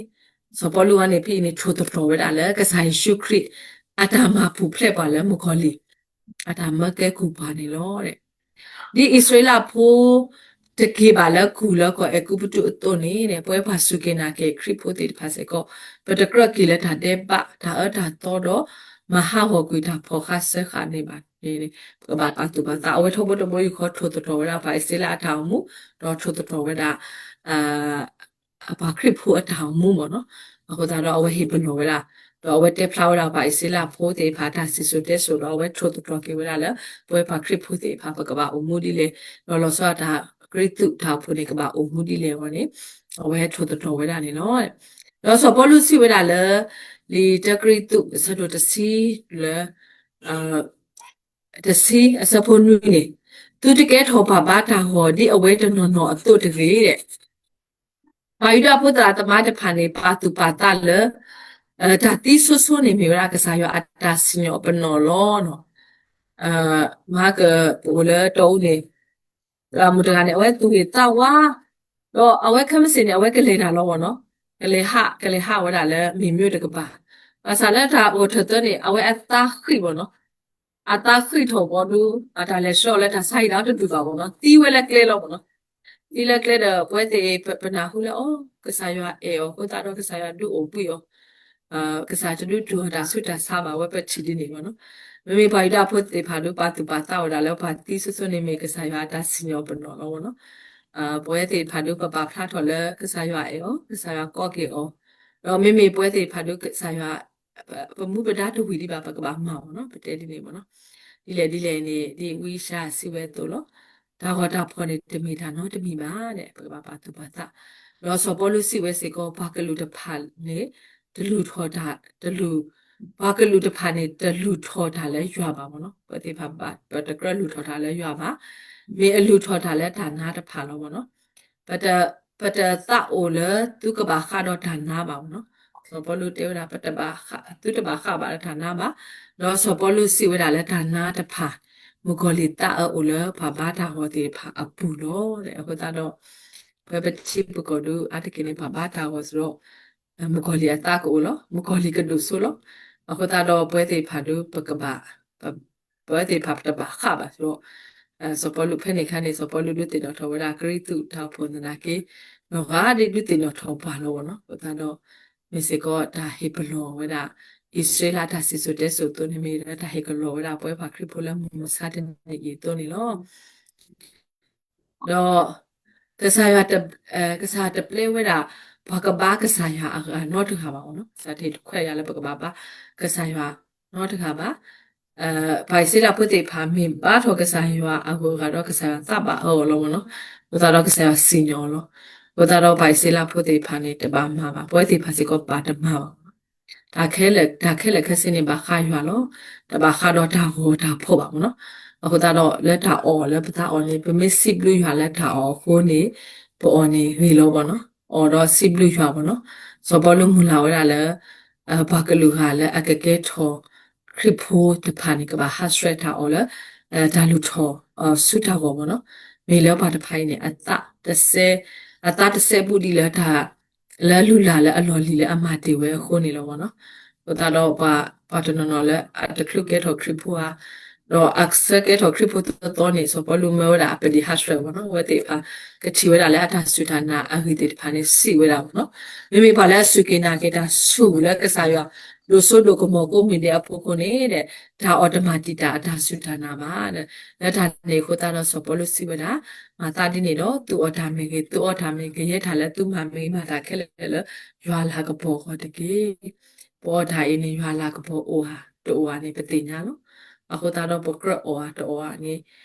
စီၤပီလူးဝဲန့ၣ် ဖဲအံၤန့ၣ် ထိၣ်သတြီၤဝဲဒၣ်လၢကစၢ်ယ့ၣ်ၡူးခရံာ် အတၢ်မၤပူၤဖျဲးပှၤလၢမုၣ်ကီၤလံၢ် အတၢ်မၢကဲကုၢ်ပှၤန့ၣ်လီၤ. ဒ်အံၣ်စရ့လးဖိ တက့ၤဘၣ်လၢကူၢ်လၢကီၢ်အဲၤကူပတူးအသိးန့ၣ် ပဝဲပှၤစူၢ်က့ၤနာ်က့ၤခရံာ်ဖိသ့ၣ်တဖၣ်စ့ၢ်ကီး ပတကြၢးက့ၤလၢတၢ်ဒဲးဘး တၢ်အၢတၢ်သီဒီး မၤဟးဂီၤကွံာ်တၢ်ဖီၣ်ဃာ်စၢဃာ်န့ၣ်ဘၣ်န့ၣ် ပကဘၣ်ပာ်သူၣ်ပာ်သး အဝဲထီဘိတဘိယူၢ်ဃီထိၣ်သတြီၤဝဲဒၣ်ပှၤအံၣ်စရ့လးအတၢ်အိၣ်မူ ဒီးထိၣ်သတြီၤဝဲဒၣ် ပှၤခရံာ်ဖိအတၢ်အိၣ်မူမ့ၢ်နီၤ. အဃိသတးဒီးအဝဲဟ့ၣ်ပလီၢ်ဝဲဒၣ် ဒီးအဝဲတဲဖျါဝဲဒၣ်ပှၤအံၣ်စရ့လးဖိသ့ၣ်တဖၣ်အတၢ်စံၣ်စိၤတဲစိၤဒီးအဝဲထိၣ်သတြီၤက့ၤဝဲဒၣ်လၢ ပဝဲပှၤခရံာ်ဖိသ့ၣ်တဖၣ် ပကဘၣ်အိၣ်မူဒ်လဲၣ် ဒီးလီၤဆီဒၣ်တၢ်ကရံၣ်သူးတၢ်အိၣ်ဖှိၣ်န့ၣ် ကဘၣ်အိၣ်မူဒ်လဲၣ်အဂီၢ်န့ၣ် အဝဲထိၣ်သတြီၤဝဲဒၣ်န့ၣ်လီၤ. ဒီးစီၤပီလူးစံးဝဲဒၣ်လၢ လံာ်တၢကရံၣ်သူးအဆၢဒိၣ်တဆံလၢ တဆံအဆၢဖိနွံန့ၣ်, သုတကဲထီၣ်ပှၤဘါတၢ်ဂီၤဒ်အဝဲတနီၤနီၤအသိးတဂ့ၤ. ပှၤယူဒၤဖိသရၣ်သမါတဖၣ်န့ၣ် ပာ်သူၣ်ပာ်သးလၢ တၢ်သံဆိဆိန့ၣ်မ့ၢ်ဝဲဒၣ်ကစၢ်ယွၤအတၢ်စံၣ်ညီၣ်အပနီၣ်လီၤ. မဟါကပအိၣ်လၢတီအူန့ၣ် မုၣ်တဂၤန့ၣ် အဝဲသူၣ်ဂ့ၤသးဝါ, ဒီးအဝဲခဲမုၢ်ဆ့ၣ်န့ၣ် အဝဲကလဲၤတၢ်လီၤမ့ၢ်နီၤ, ကလဲၤဟး ကလဲၤဟးဝဲဒၣ်လၢမ့ၢ်မ့ၢ်တကပၤ, ဘၣ်ဆၣ်လၢတၢ်အိၣ်ထီၣ်သၢန့ၣ် အဝဲအသးဃံးမ့ၢ်နီၤ, အသးဃံးထီၣ်ဘီဒုး အတၢ်လဲၤဆှၢအီၤလၢတၢ်ဆါဟံၣ်ဒီးတဒူၣ်ဘၣ်မ့ၢ်နီၤ, သံဝဲလၢကျဲလီၤမ့ၢ်နီၤ, သံလၢကျဲဒီး ပဝဲသ့ၣ်ပနၢ်ဟူလၢအီၤ ကစၢ်ယွၤအဲၣ်အီၤ အဃိသတးဒီးကစၢ်ယွၤဒုးအိၣ်ဘှံးအီၤ ကစၢ်တဒုးတူၢ်အီၤတၢ်ဆူးတၢ်ဆါဘၣ် အဝဲပထံၣ်ဒ်န့ၣ်မ့ၢ်နီၤ, မ့မ့ၢ်ပှၤယူဒၤဖိသ့ၣ်တဖၣ်ဒုး ပာ်သူၣ်ပာ်သးဝဲဒၣ်လၢပှၤသံဆိဆိန့ၣ်မ့ၢ် ကစၢ်ယွၤအတၢ်စံၣ်ညီၣ်ပနီၣ်လီၤမ့ၢ်နီၤ, ပဝဲသ့ၣ်တဖၣ်ဒုး ပပာ်ဖျါထီၣ်လၢကစၢ်ယွၤအဲၣ်အီၤ ကစၢ်ယွၤကိးက့ၤအီၤ, ဒီးမ့မ့ၢ်ပဝဲသ့ၣ်တဖၣ်ဒုး ကစၢ်ယွၤ ပမူပဒါတဝံၤဒံးဘၣ် ပကဘၣ်မၤမ့ၢ်နီၤ, ပတဲဒ်န့ၣ်မ့ၢ်နီၤ, ဒ်လဲၣ်ဒ်လဲၣ်န့ၣ် ဒ်ဝံယၡါယၤစံးဝဲအသိးလီၤ, တၢ်ဂီၤတၢ်ဖီၣ်န့ၣ် တမ့ၢ်တၢ်နီတမံၤဘၣ်န့ၣ် ပကဘၣ်ပာ်သူၣ်ပာ်သး, ဒီးစီၤပီလူးစံးဝဲစ့ၢ်ကီး ပှၤကလုာ်တဖၣ်န့ၣ် တလူၤထီၣ်တၢ် တလူၤ ပှၤကလုာ်တဖၣ်န့ၣ် တလူၤထီၣ်တၢ်လၢယွၤဘၣ်မ့ၢ်နီၤ, ပဝဲသ့ၣ်တဖၣ် ပတကြၢးလူၤထီၣ်တၢ်လၢယွၤဘၣ်, မ့ၢ်အလူၤထီၣ်တၢ်လၢတၢ်နါတဖၣ်လီၤမ့ၢ်နီၤ, ပတ ပတသးအိၣ်လၢသုကဘၣ်ဃးဒီးတၢ်နါဘၣ်မ့ၢ်နီၤ, စီၤပီလူးတဲဝဲဒၣ် ပတဘၣ်ဃး သုတဘၣ်ဃးဘၣ်လၢတၢ်နါဘၣ်, ဒီးစီၤပီလူးစံးဝဲဒၣ်လၢတၢ်နါတဖၣ် မုၣ်ကီၤလံၢ်သးအၢအိၣ်လၢပှၤဘါတၢ်ဂီၤသ့ၣ်တဖၣ်အပူၤလီၤ. အဃိသတးဒီး ပဝဲပထံပကီၢ်ဒုး အါတက့ၢ်န့ၣ် ပှၤဘါတၢ်ဂီၤစ့ၢ်ကီး မုၣ်ကီၤလံၢ်အသးကအိၣ်လီၤ, မုၣ်ကီၤလံၢ်ကဒိၣ်စိလီၤ. အဃိသတးဒီး ပဝဲသ့ၣ်တဖၣ်ဒုး ပကဘၣ် ပဝဲသ့ၣ်တဖၣ်ပတဘၣ်ဃးဘၣ်စ့ၢ်ကီး, စီၤပီလူးဖဲန့ၣ်အခါန့ၣ် စီၤပီလူးဒုးသ့ၣ်နီၣ်ထီၣ်ဝဲဒၣ် ကရံၣ်သူးတၢ်အိၣ်ဖှိၣ်သနာ်က့ နီၢ်ဂၤဒ်ဒုးသ့ၣ်နီၣ်ထီၣ်ပှၤလီၤမ့ၢ်နီၤ. အဃိသတးဒီး မ့ၢ်စ့ၢ်ကီးတၢ်ဟ့ၣ်ပလီၢ်ဝဲဒၣ် အံၣ်စရ့လးအတၢ်စံၣ်စိၤတဲစိၤအသိးန့ၣ်မ့ၢ် တၢ်ဟ့ၣ်ကလီၤဝဲဒၣ် ပဝဲပှၤခရံာ်ဖိလၢမုၢ်မဆါတနံၤအံၤအသိးန့ၣ်လီၤ. ဒီး ကစၢ်ယွၤတ ကစၢ်တပျဲဝဲဒၣ် ပှၤကဘါကစၢ်ယွၤအဂၤနီတဂၤဘၣ်မ့ၢ်နီၤ. ကစၢ်တဟ့ၣ်တခွဲးယၤလၢပကဘၣ်ဘါကစၢ်ယွၤနီတဂၤဘၣ်. ပှၤအံၣ်စရ့လးဖိသ့ၣ်တဖၣ် မ့ၢ်ဘါထီၣ်ကစၢ်ယွၤအဂုၤအဂၤဒီး ကစၢ်ယွၤသးဘၣ်အၢအီၤလီၤမ့ၢ်နီၤ. အဃိသတးဒီးကစၢ်ယွၤစံၣ်ညီၣ်အီၤလီၤ. အဃိသတးဒီးပှၤအံၣ်စရ့လးဖိသ့ၣ်တဖၣ်န့ၣ် တဘၣ်မၤဘၣ်. ပဝဲသ့ၣ်တဖၣ်စ့ၢ်ကီးပာ်တမၤဘၣ်. တၢ်ခဲလၢာ် တၢ်ခဲလၢာ်ခဲဆ့န့ၣ် ဘၣ်ဃးယွၤလီၤ. တဘၣ်ဃးဒီးတၢ်ဂီၤတၢ်ဖီၣ်ဘၣ်မ့ၢ်နီၤ. အဃိသတးဒီးလၢတၢ်အီၣ်လၢပသးအီၣ်န့ၣ် ပမ့ၢ်စံးဘျုးယွၤလၢတၢ်အီၣ်အဃိန့ၣ် ပအီၣ်န့ၣ်ဂ့ၤလီၤမ့ၢ်နီၤ. အီၣ်ဒီးစံးဘျုးယွၤမ့ၢ်နီၤ. စီၤပီလူးမုၢ်လၢ်ဝဲဒၣ်လၢ ပှၤကလုာ်ဂၤလၢအကကဲထီၣ်ခရံာ်ဖိတဖၣ်န့ၣ် ကဘၣ်ဟးဆှဲးတၢ်အီၣ်လၢ တၢ်လုၢ်ထီၣ်ဆူတၢ်ဂီၤမ့ၢ်နီၤ. မ့ၢ်လၢပှၤတဖၣ်အံၤန့ၣ် အသးတစဲ အသးတစဲဘူးဒံးလၢတၢ် လၢလုၢ်လၢ်လၢအလီၢ်လံၤလၢအမၤတ့ၢ်ဝဲအဃိန့ၣ်လီၤမ့ၢ်နီၤ. အဃိသတးဒီးပှၤ ပှၤတနီၤနီၤလၢအတချုးကဲထီၣ်ခရံာ်ဖိဧါ ဒီးအဆၢကဲထီၣ်ခရံာ်ဖိသီသီန့ၣ် စီၤပီလူးမၢဝဲဒၣ်အပဒံးဟးဆှဲးမ့ၢ်နီၤ. အဝဲသ့ၣ်တဖၣ်ကထံၣ်ဝဲဒၣ်လၢအတၢ်စူၢ်တၢ်နာ်အဂ့ၢ်သ့ၣ်တဖၣ်န့ၣ် စံးဝဲဒၣ်မ့ၢ်နီၤ. မ့မ့ၢ်ပှၤလၢအစူၢ်က့ၤနာ်က့ၤတၢ်ဆူၣ်လၢကစၢ်ယွၤ ဒိၣ်စိဒိၣ်ကမီၤကိးမံၤဒဲးအဖီခိၣ်န့ၣ် တၢ်အီၣ်တမၤတံာ်တာ်အတၢ်စူၢ်တၢ်နာ်ဘၣ်. လၢတၢ်န့ၣ်အဃိသတးဒီးစီၤပီလူးစံးဝဲဒၣ် မၤသးဒ်န့ၣ်ဒီး သုအီၣ်တၢ်မ့ၢ်ဂ့ၤ သုအီတၢ်မ့ၢ်ဂ့ၤ ယဲတၢ်လၢသုမၤမ့ၢ်ဂ့ၤ မၤတၢ်ခဲလၢာ်လၢယွၤလၤကပီၤအဂီၢ်တက့ၢ်. ပအီၣ်တၢ်အံၤန့ၣ် ယွၤလၤကပီၤအိၣ်ဧါ တအိၣ်ဧါန့ၣ် ပသ့ၣ်ညါလီၤ. အဃိသတးဒီးပကြၢးအီၣ်ဧါတအီၣ်ဧါန့ၣ်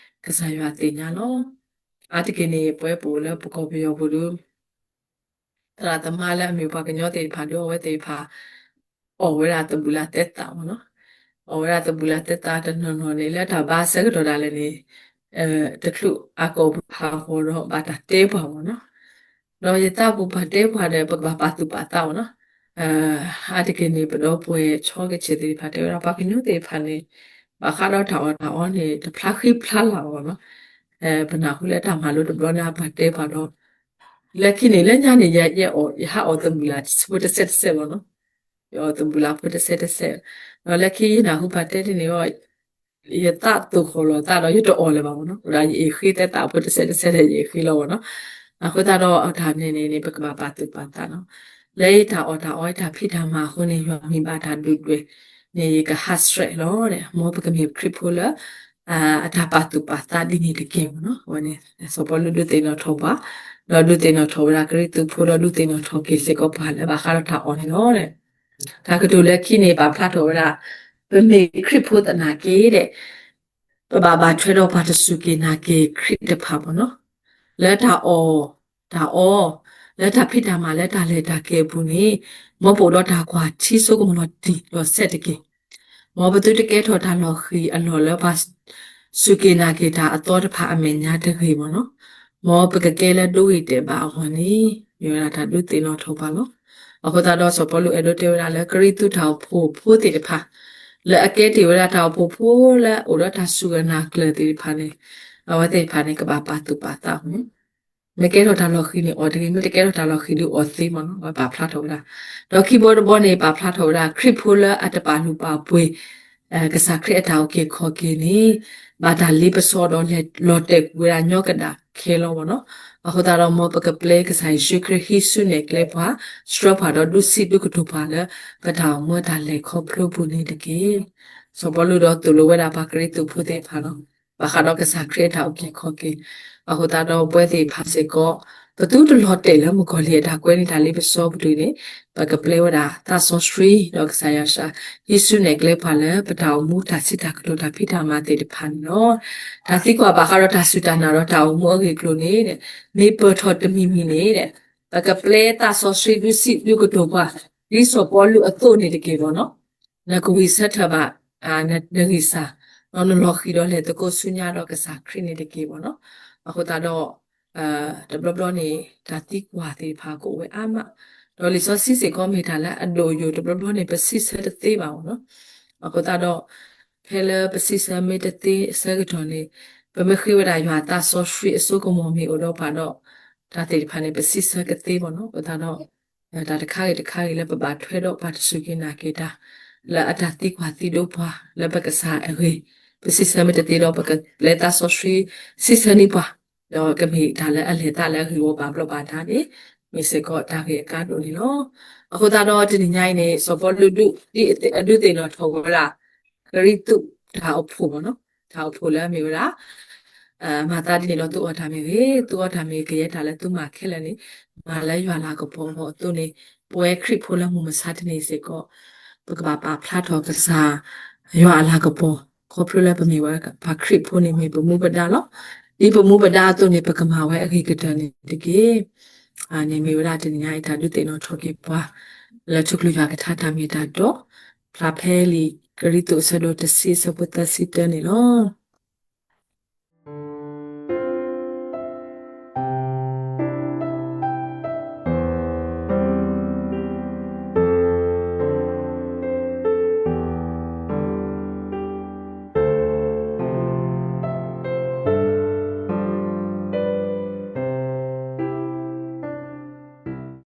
ကစၢ်ယွၤသ့ၣ်ညါလီၤ. အါတက့ၢ်န့ၣ် ပဝဲပအိၣ်လၢပကီၢ်ပယီၤပူၤဒီး သရၣ်သမါလၢအမ့ၢ်ပှၤကညီသ့ၣ်တဖၣ်ဒီး အဝဲသ့ၣ်တဖၣ် အီၣ်ဝဲဒၣ်သဘုၣ်လၢ်သဲသးမ့ၢ်နီၤ, အီၣ်ဝဲဒၣ်သဘုၣ်လၢ်သဲသးတနီၤနီၤန့ၣ် လၢတၢ်ဘါဆၢကတီၢ်ဒၣ်လဲာ်န့ၣ် တချုးအကီၢ်ပူၤဟးဂီၤဒီး ဘၣ်တၢ်တဲပှၤမ့ၢ်နီၤ, ဒီးယသးပူၤပှၤတဲပှၤဒီး ပကဘၣ်ပာ်သူၣ်ပာ်သးမ့ၢ်နီၤ, အါတက့ၢ်န့ၣ် ပဒီပုၢ်ဝဲၢ်ဆီကဆံးသ့ၣ်တဖၣ်တဲဝဲဒၣ် ပှၤကညီသ့ၣ်တဖၣ်န့ၣ် ဘၣ်ဃးဒီးတၢ်အီၣ်တၢ်အီန့ၣ် တဖျါဃံဖျါလၤဘၣ်မ့ၢ်နီၤ, ပနၢ်ဟူလၢတၢ်မၤလိတဘျီန့ၣ် ပှၤတဲပှၤဒီး လၢခံန့ၣ် လၢညါန့ၣ် ယ ယအီၣ် ယဟးအီၣ်သဘုၣ်လၢ်ဖိတစဲးတစဲးမ့ၢ်နီၤ, ယအီၣ်သဘုၣ်လၢ်ဖိတစဲးတစဲး, ဒီးလၢခံယနၢ်ဟူပှၤတဲဒ်န့ၣ်အီၤ ယသးသိၣ်ဃီၣ်လီၤသးဒီး ယတအီၣ်လၢၤဘၣ်မ့ၢ်နီၤ, ဝဲဒၣ်ယအ့ၣ်ဃ့သဲသးဖိတစဲးတစဲးဒီး ယအ့ၣ်ဃ့လီၤမ့ၢ်နီၤ, အဃိသတးဒီးတၢ်န့ၣ်န့ၣ်န့ၣ် ပကဘၣ်ပာ်သူၣ်ပာ်သးနီၤ, လၢယတၢ်အီၣ်တၢ်အီ ယတၢ်ဖံးတၢ်မၤအဃိန့ၣ် ယွၤမ့ၢ်ဘၣ်တၢ်ဒုၣ်ဒွဲၣ်န့ၣ် ယကဟးဆှဲးလီၤန့ၣ် မ်ပကမ့ၢ်ခရံာ်ဖိလၢ အတၢ်ပာ်သူၣ်ပာ်သးဒ်န့ၣ်တက့ၢ်မ့ၢ်နီၤ, အဝဲန့ၣ် စီၤပီလူးဒုးသ့ၣ်နီၣ်ထီၣ်ပှၤ, ဒီးဒုးသ့ၣ်နီၣ်ထီၣ်ဝဲဒၣ်ကရံၣ်သူးဖိ ဒီးဒုးသ့ၣ်နီၣ်ထီၣ်က့ၤစ့ၢ်ကီးပှၤလၢဘၣ်ဃးဒီးတၢ်အီၣ်န့ၣ်လီၤ. တၢ်ကတိၤလၢခံန့ၣ် ပာ်ဖျါထီၣ်ဝဲဒၣ် ပမ့ၢ်ခရံာ်ဖိသနာ်က့ဒီး ပဘၣ်ဘၣ်ထွဲဒီးပှၤတစူၢ်က့ၤနာ်က့ၤခရံာ်တဖၣ်မ့ၢ်နီၤ, လၢတၢ်အီၣ်တၢ်အီ, လၢတၢ်ဖံးတၢ်မၤ လၢတၢ်လဲၤတၢ်က့ၤအပူၤန့ၣ်, မ်ပအိၣ်ဒီးတၢ်ကွၢ်ထံဆိကမိၣ်လီၤတံၢ်လီၤဆဲးတက့ၢ်. မ်ပသုတကဲထီၣ်တၢ်လီၤဃံၤအလီၢ်လၢပှၤစူၢ်က့ၤနာ်က့ၤတၢ်အသီတဖၣ်အမဲာ်ညါတဂ့ၤမ့ၢ်နီၤ, မ်ပကကဲလၢဒိဂ့ၤတဲာ်ဘၣ်အဂီၢ်န့ၣ် မ့ၢ်ဝဲဒၣ်တၢ်ဒုးသ့ၣ်နီၣ်ထီၣ်ပှၤလီၤ. အဃိသတးဒီးစီၤပီလူးအဲၣ်ဒိးတဲဝဲဒၣ်လၢကရံၣ်သူးတၢ်အိၣ်ဖှိၣ်ဖိသ့ၣ်တဖၣ် လၢအကဲတ့ၢ်ဝဲဒၣ်တၢ်အိၣ်ဖှိၣ်ဖိလၢအိၣ်ဒီးတၢ်စူၢ်က့ၤနာ်က့ၤသ့ၣ်တဖၣ်န့ၣ်, အဝဲသ့ၣ်တဖၣ်န့ၣ် ကဘၣ်ပာ်သူၣ်ပာ်သးမ့ၢ်နီၤ, မ့ၢ်ကဲထီၣ်တၢ်လီၤဃံၤန့ၣ်အီၣ်တဂ့ၤ, မ့ၢ်တကဲထီၣ်တၢ်လီၤဃံၤဒီးအီၣ်သ့မ့ၢ်နီၤ, အဝဲပာ်ဖျါထီၣ်ဝဲဒၣ်. ဒီးခံဘီတဘီန့ၣ် ပာ်ဖျါထီၣ်ဝဲဒၣ် ခရံာ်ဖိလၢအတပာ်လုၢ်ပာ်ပှ့ၤ ကစၢ်ခရံာ်အတၢ်အုၣ်က့ၤခီၣ်က့ၤန့ၣ် ဘၣ်တၢ်လ့ပစီဒီးလဲၤလီၤတဲာ်ကွံာ်ဝဲဒၣ်ညီကဒၣ်ခဲလီၤမ့ၢ်နီၤ. အဃိသတးဒီး မ်ပကပျဲကစၢ်ယ့ၣ်ၡူးခရံာ်ဟံးစုနဲၣ်ကျဲပှၤ, ဆှၢပှၤဒီးဒုးဆံးဒုးကတိၤပှၤလၢ ပတၢ်အိၣ်မူအတၢ်လဲၤခီဖျိပူၤန့ၣ်တက့ၢ်. စီၤပီလူးဒီးသိၣ်လိဝဲဒၣ်ပှၤကရံၣ်သူးဖိသ့ၣ်တဖၣ်လီၤ. ဘၣ်ဃးဒီးကစၢ်ခရံာ်အတၢ်အုၣ်က့ၤခီၣ်က့ၤ, အဃိသတးဒီးပဝဲသ့ၣ်တဖၣ်စ့ၢ်ကီး ပသုတလီၤတဲာ်လၢမုၣ်ကီၤလံၢ်အတၢ်ကွဲန့ၢ်တၢ်လ့ပစီပူၤန့ၣ်, ပကပျဲဝဲဒၣ်သးစီဆှံ ဒီးကစၢ်ယွၤ ဟံးစုနဲၣ်ကျဲပှၤလၢပတၢ်အိၣ်မူတၢ်စံးတၢ်ကတိၤတၢ်ဖံးတၢ်မၤသ့ၣ်တဖၣ်န့ၣ်လီၤ. တၢ်သံကွၢ်ဘၣ်ဃးဒီးတၢ်စူၢ်တၢ်နာ်ဒီးတၢ်အိၣ်မူအဂ့ၢ်အကျိၤန့ၣ် မ့ၢ်ပၢၢ်ထီၣ်တမံၤမံၤန့ၣ် ပကပျဲသးစီဆှံဒုးဆံးဒုးကတိၤပှၤ ဒ်စီၤပီလူးအသိးန့ၣ်တက့ၢ်မ့ၢ်နီၤ. နကဝံၣ်ဆၢထၢၣ်ဘၣ် နဂံၢ်စၢ်, ဒီးနလီၤဃံၤဒီးလဲၤသကိးဆူညါဒီးကစၢ်ခရံာ်န့ၣ်တက့ၢ်မ့ၢ်နီၤ. အဃိသတးဒီး တဘျီဘျီန့ၣ် တၢ်သံကွၢ်သ့ၣ်တဖၣ်ကအိၣ်ဝဲအါမး, ဒီးလံာ်စီဆှံစ့ၢ်ကီးမ့ၢ်တၢ်လၢအဒိၣ်အယိာ် တဘျီဘျီန့ၣ် ပစံးဆၢတသ့ဘၣ်မ့ၢ်နီၤ. အဃိသတးဒီး ဖဲလၢပစံးဆၢမ့ၢ်တသ့အဆၢကတီၢ်န့ၣ် ပမ့ၢ်ဃ့ဝဲဒၣ်ယွၤအသးစီဆှံအစိကမီၤမ့ၢ်အိၣ်ဒီးပှၤဒီး တၢ်သ့ၣ်တဖၣ်န့ၣ် ပစံးဆၢကသ့မ့ၢ်နီၤ. အဃိသတးဒီး တၢ်တခါဂ့ၤတခါဂ့ၤလၢပဘၣ်ထွဲဒီးပှၤတစူၢ်က့ၤနာ်က့ၤတၢ် လၢအတၢ်သံကွၢ်သံဒိးပှၤ လၢပကစၢ်အဂ့ၢ် ပစံးဆၢမ့ၢ်တသ့ဒီး ပကပျဲသးစီဆှံ စံးဆၢန့ၢ်ပှၤ, ဒီးကမ့ၢ်တၢ်လၢအလဲၤသးလၢအဂ့ၢ်ဝီဘၣ်ဘျီးဘၣ်ဒါန့ၣ် မ့ၢ်စ့ၢ်ကီးတၢ်ဂ့ၢ်အကါဒိၣ်န့ၣ်လီၤ. အဃိသတးဒီးတနံၤညါအံၤန့ၣ် စီၤပီလူးဒုး ဒ်အဒုးသ့ၣ်နီၣ်ထီၣ်ဝဲဒၣ် ကရံၣ်သူးတၢ်အိၣ်ဖှိၣ်မ့ၢ်နီၤ, တၢ်အိၣ်ဖှိၣ်လၢအမ့ၢ်ဝဲဒၣ် မၤသးဒ်န့ၣ်ဒီးသုအီၣ်တၢ်မ့ၢ်ဂ့ၤ, သုအီတၢ်မ့ၢ်ဂ့ၤ, ကယဲၢ်တၢ်လၢသုမၤခဲလၢာ်န့ၣ် မၤလၢယွၤလၤကပီၤအသိးန့ၣ်, ပဝဲခရံာ်ဖိလၢမုၢ်မဆါတနံၤစ့ၢ်ကီး ပကဘၣ်ပာ်ဖျါထီၣ်ကစၢ်ယွၤအလၤကပီၤ, ခီဖျိလၢပမ့ၢ်ဝဲပှၤခရံာ်ဖိန့ၣ် မ့ၢ်ပမူပဒါလီၤ. ဒ်ပမူပဒါအသိးန့ၣ် ပကမၤဝဲအဂ့ၤကတၢၢ်န့ၣ်တက့ၢ်. န့ၣ်မ့ၢ်ဝဲဒၣ်တနံၤညါအံၤ တၢ်ဒုးသ့ၣ်နီၣ်ထီၣ်က့ၤပှၤ လၢထူကလုၢ်ယွၤကထါတၢ်မ့ၢ်တၢ်တီ, ဖျါဖဲလံာ်ကရံၣ်သူးအဆၢဒိၣ်တဆံအဆၢဖိသၢဆံတၢန့ၣ်လီၤ.